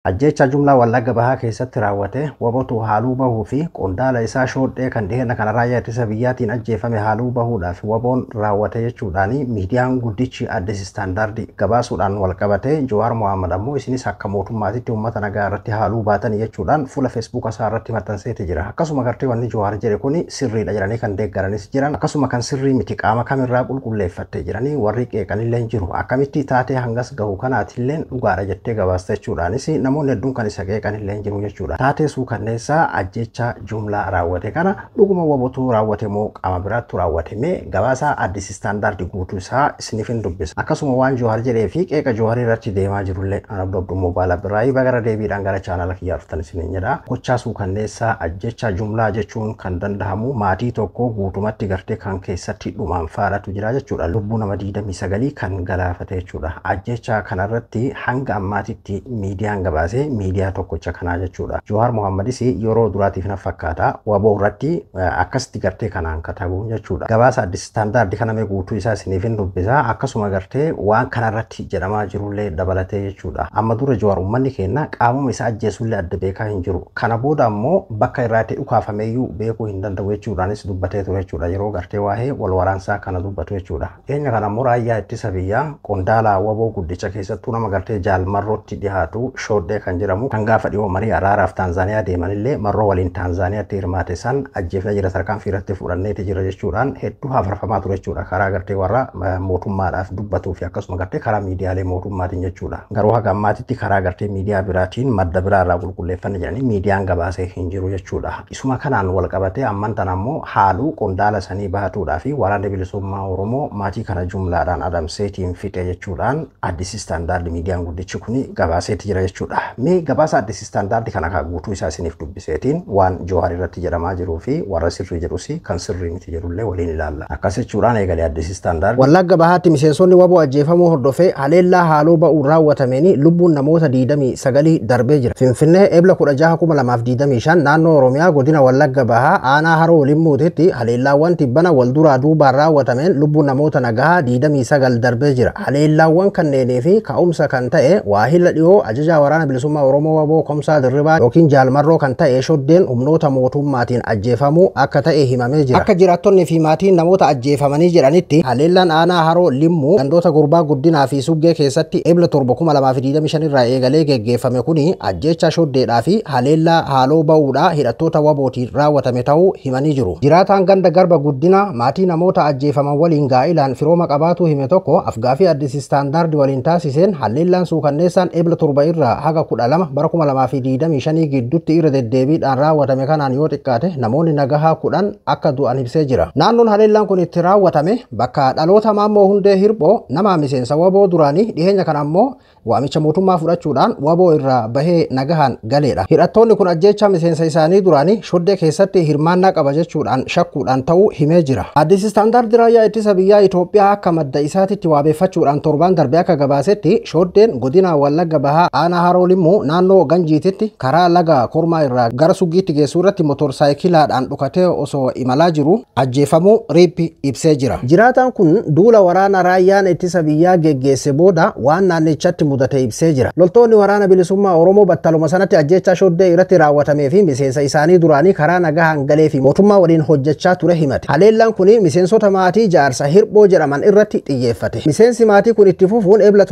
Ajjeechaa jumlaa Wallagga Bahaa keessatti raawwate WBOtu haaluu bahuu fi qondaala isaa Shoodhee kan dhiheenya kana raayyaa ittisa biyyaatiin ajjeefame haaluu bahuudhaaf WBOn raawwate jechuudhaan miidiyaan guddichi Addis Standard gabaasuudhaan walqabate. Jawaar Mohaammed ammoo isinis akka mootummaatitti uummata nagaa irratti haaluu baatan jechuudhaan fuula Feesbuuka isaa irratti maxxanseeti jira. Akkasuma gartee wanni Jawaar jedhe kun sirriidha jedhanii kan deeggaranis jiran, akkasuma kan sirrii miti qaama kamirraa qulqulleeffatte jedhanii warri qeeqanillee jiru. Akkamitti taatee hangas gahu kanaatillee dhugaadha jettee gabaasta jechuudhaanis namoonni hedduun kan isa qeeqanillee jiru jechuudha. Taatee suukanneessaa ajjeechaa jumlaa raawwate kana dhuguma WBOtu raawwate moo qaama biraattu raawwate? Mee gabaasaa Addis Standard guutuu isaa isiniif hin dubbisa. Akkasuma waan Jawaar jedhee fi qeeqa Jawaar irratti deemaa jirullee ana Abduu Moobaala Birraayii bagara deebiidhaan gara chaanala kiyyaa dhuftan isiniin jedha. Gochaa suukanneessaa ajjeechaa jumlaa jechuun kan danda'amu maatii tokko guutumatti gartee kan keessatti dhumaan faadhatu jira jechuudha. Lubbuu nama 29 kan galaafate jechuudha. Ajjeechaa kanarratti hanga ammaatitti miidiyaan gabaase miidiyaa tokkocha kanaa jechuudha. Jawaar Mohaammadis yeroo duraatiif na fakkaata WBO irratti akkasitti gartee kanaan katabu jechuudha. Gabaasa Addis Standard kana mee guutuu isaa isiniif hin dubbisa. Akkasuma gartee waan kanarratti jedhamaa jirullee dabalatee jechuudha. Amma dura Jawaar uummanni keenya qaamuma isaa ajjeesullee adda beekaa hin jiru. Kana booda ammoo bakka irraa dhukaafameeyyuu beekuu hin danda'u jechuudhaanis dubbatee ture jechuudha. Yeroo gartee waa'ee wal waraansaa kana dubbatu jechuudha. Dhiyeenya kana ammoo raayyaa ittisa biyyaa qondaala WBO guddicha keessattuu nama gartee jaalmarrootti dhiyaatu Shoodhee kan jedhamu kan gaafa dhiyoo marii araaraaf Taanzaaniyaa deemanillee marroo waliin Taanzaaniyaatti hirmaate san ajjeefna jira, tarkaanfii irratti fudhanneeti jira jechuudhaan hedduu hafarfamaa ture jechuudha. Karaa gartee warra mootummaadhaaf dubbatuu fi akkasuma gartee karaa miidiyaalee mootummaatiin jechuudha. Garuu haga ammaatitti karaa gartee miidiyaa biraatiin madda biraa irraa qulqulleeffanne jedhanii miidiyaan gabaasee hin jiru jechuudha. Isuma kanaan wal qabatee amman tana ammoo haaluu qondaala sanii baatuudhaa fi waraanni bilisummaa Oromoo maatii kana jumlaadhaan adamseetiin fixe jechuudhaan Addis Standard miidiyaan guddichi kun gabaaseeti jira jechuudha. Mee gabaasa Addis Standard kana kan guutuu isaa isiniif dubbiseetiin waan Jawaar irratti jedhamaa jiruu fi warra sirrii jedhus kan sirrii miti jedhullee waliin ilaalla. Akkas jechuudhaan eegalee Addis Standard. Wallagga Bahaatti miseensonni WBO ajjeefamuu hordofee haleellaa haaloo ba'uun raawwatameen lubbuun namoota 29 darbee jira. Finfinnee Ebla 16,2025 naannoo Oromiyaa godina Wallagga Bahaa aanaa Haroo Limmuutitti haleellaawwan tibbana wal duraa duubaan raawwatameen lubbuun namoota nagahaa 29 darbee jira. Haleellaawwan kanneenii fi ka'umsa kan ta'e waahila dhiyoo ajajaa waraana bilisummaa Oromoo WBO Komsaa Dirribaa yookiin Jaalmarroo kan ta'e Shoddeen humnoota mootummaatiin ajjeefamuu akka ta'e himamee jira. Akka jiraattonni fi maatiin namoota ajjeefamanii jedhanitti haleellaan aanaa Haroo Limmuu gandoota Gurbaa Guddinaa fi Suggee keessatti Ebla 7,2025 irraa eegalee geggeeffame kuni ajjeechaa Shoddeedhaa fi haleellaa haaloo ba'uudhaa hidhattoota WBOtiin raawwatame ta'uu himanii jiru. Jiraataan ganda Garba Guddinaa maatii namoota ajjeefaman waliin gaa'ilaan firooma qabaatu hime tokko afgaafii Addis Standard waliin taasiseen haleellaan suukanneessaan Ebla 7 irraa haga 12 bara 2025 gidduutti irra deddeebiidhaan raawwatame kanaan yoo xiqqaate namoonni nagahaa 10 akka du'an ibsee jira. Naannoon haleellaan kun itti raawwatame bakka dhaloota Maammoo Hundee Hirphoo nama miseensa WBO duraanii dhiheenya kana ammoo waamicha mootummaa fudhachuudhaan WBO irraa bahee nagahaan galeedha. Hidhattoonni kun ajjeechaa miseensa isaanii duraanii Shoddee keessatti hirmaannaa qaba jechuudhaan shakkuudhaan ta'uu himee jira. Addis Standard raayyaa ittisa biyyaa Itoophiyaa akka madda isaatitti waabeeffachuudhaan torbaan darbe akka gabaasetti Shoddeen godina Wallagga Bahaa aanaa Haroo Limmuu naannoo Ganjiititti karaa laga Kormaa irraa gara Suggiitti geessuu irratti motorsaayikilaadhaan dhukatee osoo imalaa jiru ajjeefamuu riippi ibsee jira. Jiraataan kun duula waraana raayyaan ittisa biyyaa geggeesse booda waan naannichatti mudate ibsee jira. Loltoonni waraana bilisummaa Oromoo battaluma sanatti ajjeechaa Shoddee irratti raawwatamee fi miseensa isaanii duraanii karaa nagahaan galee fi mootummaa waliin hojjechaa ture himate. Haleellaan kun miseensota maatii jaarsa Hirphoo jedhaman irratti xiyyeeffate. Miseensi maatii kun itti fufuun Ebla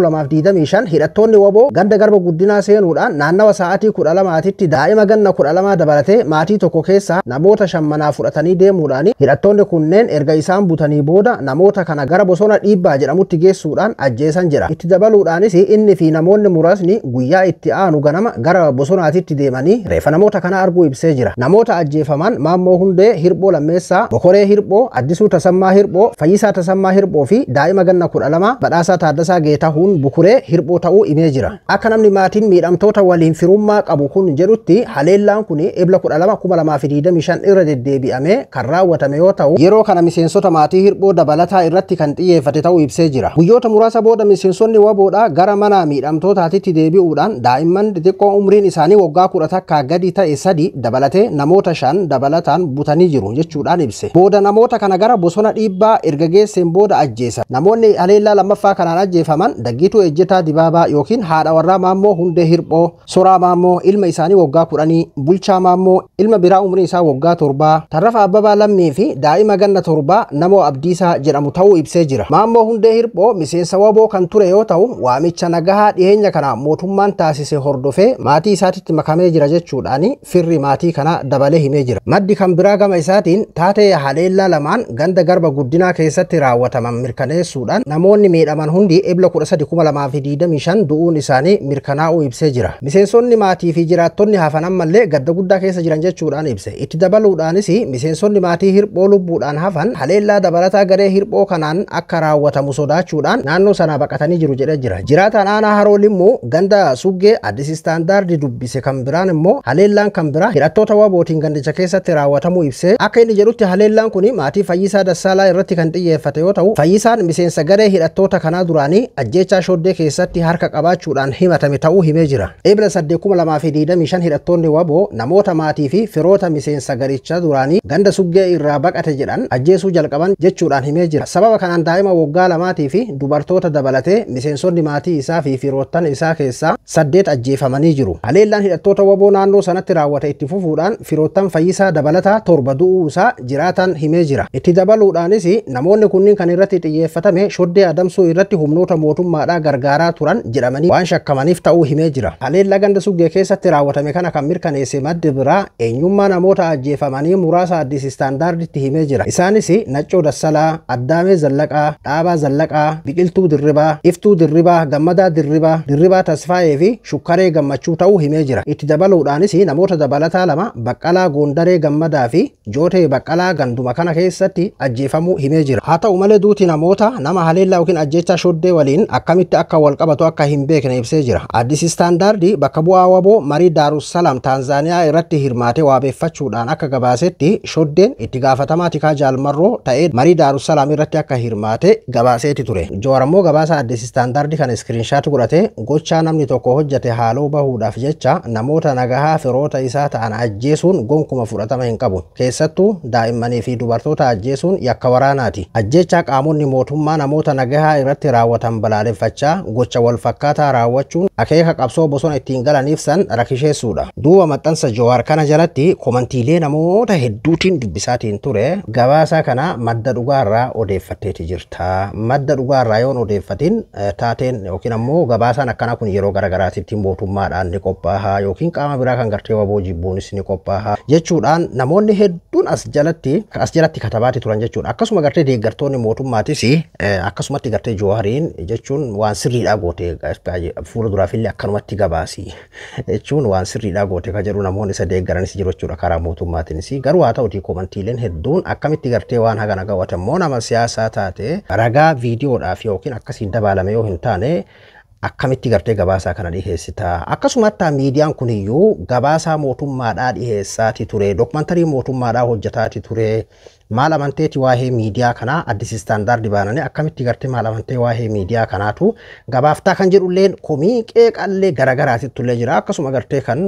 7,2025 hidhattoonni WBO ganda Garba Guddinaa seenuudhaan naannawa sa'aatii 12tti daa'ima ganna 12 dabalatee maatii tokko keessaa namoota shammanaa fudhatanii deemuudhaan hidhattoonni kunneen erga isaan butanii booda namoota kana gara bosona Dhiibbaa jedhamutti geessuudhaan ajjeesan jira. Itti dabaluudhaanis inni fi namoonni muraasni guyyaa itti aanu ganama gara bosonaatitti deemanii reefa namoota kana arguu ibsee jira. Namoota ajjeefaman Maammoo Hundee Hirphoo Lammeessaa, Bokoree Hirphoo, Addisuu Tasammaa Hirphoo, Fayyisaa Tasammaa Hirphoo fi daa'ima ganna 12 Badhaasaa Taaddasaa Geetahuun Bukuree Hirphoo ta'uu himee jira. Akka namni maatiin miidhamtoota waliin firummaa qabu kun jedhutti haleellaan kun Ebla 12,2025 irra deddeebi'amee kan raawwatame yoo ta'u yeroo kana miseensota maatii Hirphoo dabalataa irratti kan xiyyeeffate ta'uu ibsee jira. Guyyoota muraasa booda miseensonni WBOdhaa gara mana miidhamtootaatitti deebi'uudhaan daa'imman xixiqqoo umriin isaanii waggaa 11 gadi ta'e 3 dabalatee namoota 5 dabalataan butanii jiru jechuudhaan ibse. Booda namoota kana gara bosona Dhiibbaa erga geesseen booda ajjeesan. Namoonni haleellaa lammaffaa kanaan ajjeefaman Daggituu Ejjetaa Dibaabaa yookiin haadha warraa Maammoo Maammoo Hundee Hirphoo, Soraa Maammoo ilma isaanii waggaa 10, Bulchaa Maammoo ilma biraa umriin isaa waggaa 7, Tarrafa Abbabaa Lammii fi daa'ima ganna 7 Namoo Abdiisaa jedhamu ta'uu ibsee jira. Maammoo Hundee Hirphoo miseensa WBO kan ture yoo ta'u waamicha nagahaa dhiyeenya kana mootummaan taasise hordofee maatii isaatitti makamee jira jechuudhaan firri maatii kana dabalee himee jira. Maddi kan biraa gama isaatiin taatee haleellaa lamaan ganda Garba Guddinaa keessatti raawwataman mirkaneessuudhaan namoonni miidhaman hundi Ebla 13,2025 du'uun isaanii mirkanaa'uu ibsee jira. Miseensonni maatii fi jiraattonni hafan ammallee gadda guddaa keessa jiran jechuudhaan ibse. Itti dabaluudhaanis miseensonni maatii Hirphoo lubbuudhaan hafan haleellaa dabalataa garee Hirphoo kanaan akka raawwatamu sodaachuudhaan naannoo sanaa baqatanii jiru jedhee jira. Jiraataan aanaa Haroo Limmuu ganda Suggee Addis Standard dubbise kan biraan immoo haleellaan kan biraa hidhattoota WBOtiin gandicha keessatti raawwatamuu ibsee akka inni jedhutti haleellaan kun maatii Fayyisaa Dassaalaa irratti kan xiyyeeffate yoo ta'u Fayyisaan miseensa garee hidhattoota kanaa duraanii ajjeechaa Shoddee keessatti harka qabaachuudhaan himatame ta'uu himee jira. Ebla 8,2025 hidhattoonni WBO namoota maatii fi firoota miseensa garichaa duraanii ganda Suggee irraa baqate jedhan ajjeesuu jalqaban jechuudhaan himee jira. Sababa kanaan daa'ima waggaa 2 fi dubartoota dabalatee miseensonni maatii isaa fi firoottan isaa keessaa 8 ajjeefamanii jiru. Haleellaan hidhattoota WBO naannoo sanatti raawwate itti fufuudhaan firoottan Fayyisaa dabalataa 7 du'uu isaa jiraatan himee jira. Itti dabaluudhaanis namoonni kunniin kan irratti xiyyeeffatame Shoddee adamsuu irratti humnoota mootummaadhaa gargaaraa turan jedhamanii waan shakkamaniif ta'uu himee jira. Haleellaa ganda Suggee keessatti raawwatame kana kan mirkaneesse maddi biraa eenyummaa namoota ajjeefamanii muraasa Addis Standarditti himee jira. Isaanis Naccoo Dassalaa, Addaamee Zallaqaa, Dhaabaa Zallaqaa, Biqiltuu Dirribaa, Iftuu Dirribaa, Gammadaa Dirribaa, Dirribaa Tasfaayee fi Shukkaree Gammachuu ta'uu himee jira. Itti dabaluudhaanis namoota dabalataa 2 Baqqalaa Gondaree Gammadaa fi Jootee Baqqalaa ganduma kana keessatti ajjeefamuu himee jira. Haa ta'u malee duuti namoota nama haleellaa yookiin ajjeechaa Shoddee waliin akkamitti akka wal qabatu akka hin beekne ibsee jira. Addis Standard bakka bu'aa WBO marii Daarussalaam Taanzaaniyaa irratti hirmaatee waabeeffachuudhaan akka gabaasetti Shoddeen itti gaafatamaa tikaa Jaalmarroo ta'ee marii Daarussalaam irratti akka hirmaate gabaaseeti ture. Jawaar ammoo gabaasa Addis Standard kana iskiriinshaat godhatee gochaa namni tokko hojjete haaloo bahuudhaaf jecha namoota nagahaa firoota isaa ta'an ajjeesuun gonkuma fudhatama hin qabu. Keessattuu daa'immanii fi dubartoota ajjeesuun yakka waraanaati. Ajjeechaa qaamonni mootummaa namoota nagahaa irratti raawwatan balaaleffachaa gocha wal fakkaataa raawwachuun akeeka qabsoo bosona ittiin galaniif san rakisheessuudha. Duuba maxxansa Jawaar kana jalatti komantiilee namoota hedduutiin dubbisaatiin ture gabaasa kana madda dhugaarraa odeeffatteeti jirta. Madda dhugaarraa yoon odeeffatin taateen yookiin ammoo gabaasaan akkanaa kun yeroo garagaraatitti mootummaadhaan ni qophaa'a yookiin qaama biraa kan gartee WBO jibbuunis ni qophaa'a jechuudhaan namoonni hedduun as jalatti katabaati turan jechuudha. Akkasuma gartee deeggartoonni mootummaatis akkasumatti gartee Jawaariin jechuun waan sirriidhaa goote fuula duraafillee akkanumatti gabaasi jechuun waan sirriidhaa goote ka jedhu namoonni isa deeggaranis jiru jechuudha karaa mootummaatiinis. Garuu haa ta'utii komantiileen hedduun akkamitti gartee waan hagana gawwate immoo nama siyaasaa taate ragaa viidiyoodhaaf yookiin akkasiin dabaalame yoo hin taane akkamitti gartee gabaasaa kana dhiheessita. Akkasumatti miidiyaan kun iyyuu gabaasaa mootummaadhaa dhiheessaati ture, dookumantarii mootummaadhaa hojjetaati ture. Maal amanteeti waa'ee miidiyaa kanaa Addis Standard baananii akkamitti gartee maal amantee waa'ee miidiyaa kanaatu gabaaftaa kan jedhulleen komii qeeqallee garagaraatitti illee jira. Akkasuma gartee kan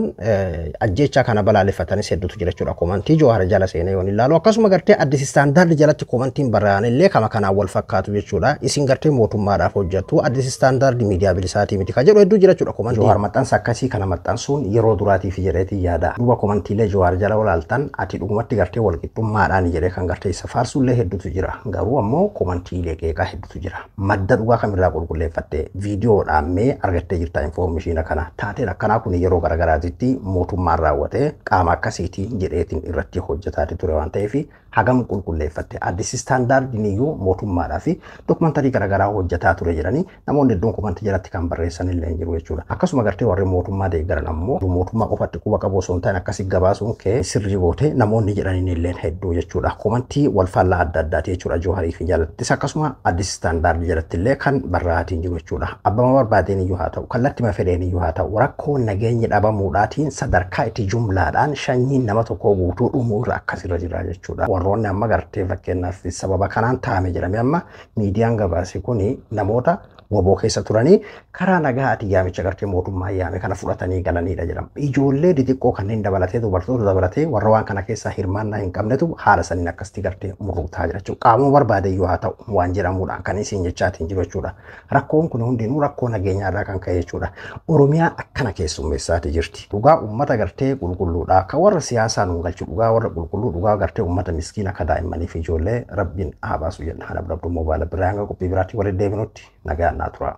ajjeechaa kana balaaleffatanis hedduutu jira jechuudha. Komantii Jawaar jala seenee yoon ilaalu akkasuma gartee Addis Standard jalatti komantiin barraa'an illee kama kanaan wal fakkaatu jechuudha. Isin gartee mootummaadhaaf hojjettu Addis Standard miidiyaa bilisaatii miti kan jedhu hedduu jira jechuudha. Komantii Jawaar maxxansa akkasii kana maxxansuun yeroo duraatiif jedheetii yaada. Duuba komantiilee Jawaar jala olaaltan ati dhugumatti gartee walqixxummaadhaan jedhee kan gartee isa faarsullee hedduutu jira. Garuu ammoo komantiilee qeeqaa hedduutu jira. Madda dhugaa kamirraa qulqulleeffattee viidiyoodhaan mee argattee jirta infoormeeshinii kana. Taateen akkanaa kun yeroo garagaraatitti mootummaan raawwatee qaama akkasiitiin jedheetiin irratti hojjetaati ture waan ta'eef hagam qulqulleeffatte. Addis Standardiin iyyuu mootummaadhaa fi dookumantarii garagaraa hojjetaa ture jedhanii namoonni hedduun komantii jalatti kan barreessan illee jiru jechuudha. Akkasuma gartee warri mootummaa deeggaran ammoo mootummaa qofatti quba qabu osoo hin taane akkasii gabaasuun kee sirrii goote namoonni jedhaniin illee hedduu jechuudha. Komantii wal faallaa adda addaati jechuudha Jawaarii fi jalattis akkasuma Addis Standard jalatti illee kan barraa'atiin jiru jechuudha. Abbama barbaadeen iyyuu haa ta'u kallattima fedheen iyyuu haa ta'u rakkoo nageenyi dhabamuudhaatiin sadarkaa itti jumlaadhaan shanyiin nama tokko guutuu dhumuu irra akkasirra jira jechuudha. Warroonni amma gartee fakkeenyaaf sababa kanaan taa'ame jedhame amma miidiyaan gabaase kuni namoota WBO keessa turanii karaa nagaatiin yaamicha gartee mootummaa yaame kana fudhatanii galanidha jedhama. Ijoollee xixiqqoo kanneen dabalatee, dubartoota dabalatee, warra waan kana keessaa hirmaannaa hin qabnetu haala saniin akkasitti gartee murruutaa jira jechuudha. Qaamuma barbaade iyyuu haa ta'u waan jedhamuudhaan kan isin jechaatiin jiru jechuudha. Rakkoon kun hundinuu rakkoo nageenyaa irraa kan ka'e jechuudha. Oromiyaa akkana keessummeessaati jirti. Dhugaa uummata gartee qulqulluudha. Kan warra siyaasaa nuun galchu dhugaa warra qulqulluu, dhugaa gartee uummata miskiina akka daa'immanii fi ijoollee rabbiin haa baasu jenna. Kana bira moobaala biraa hanga qophii biraatti walitti deebinutti nagaan naa tura.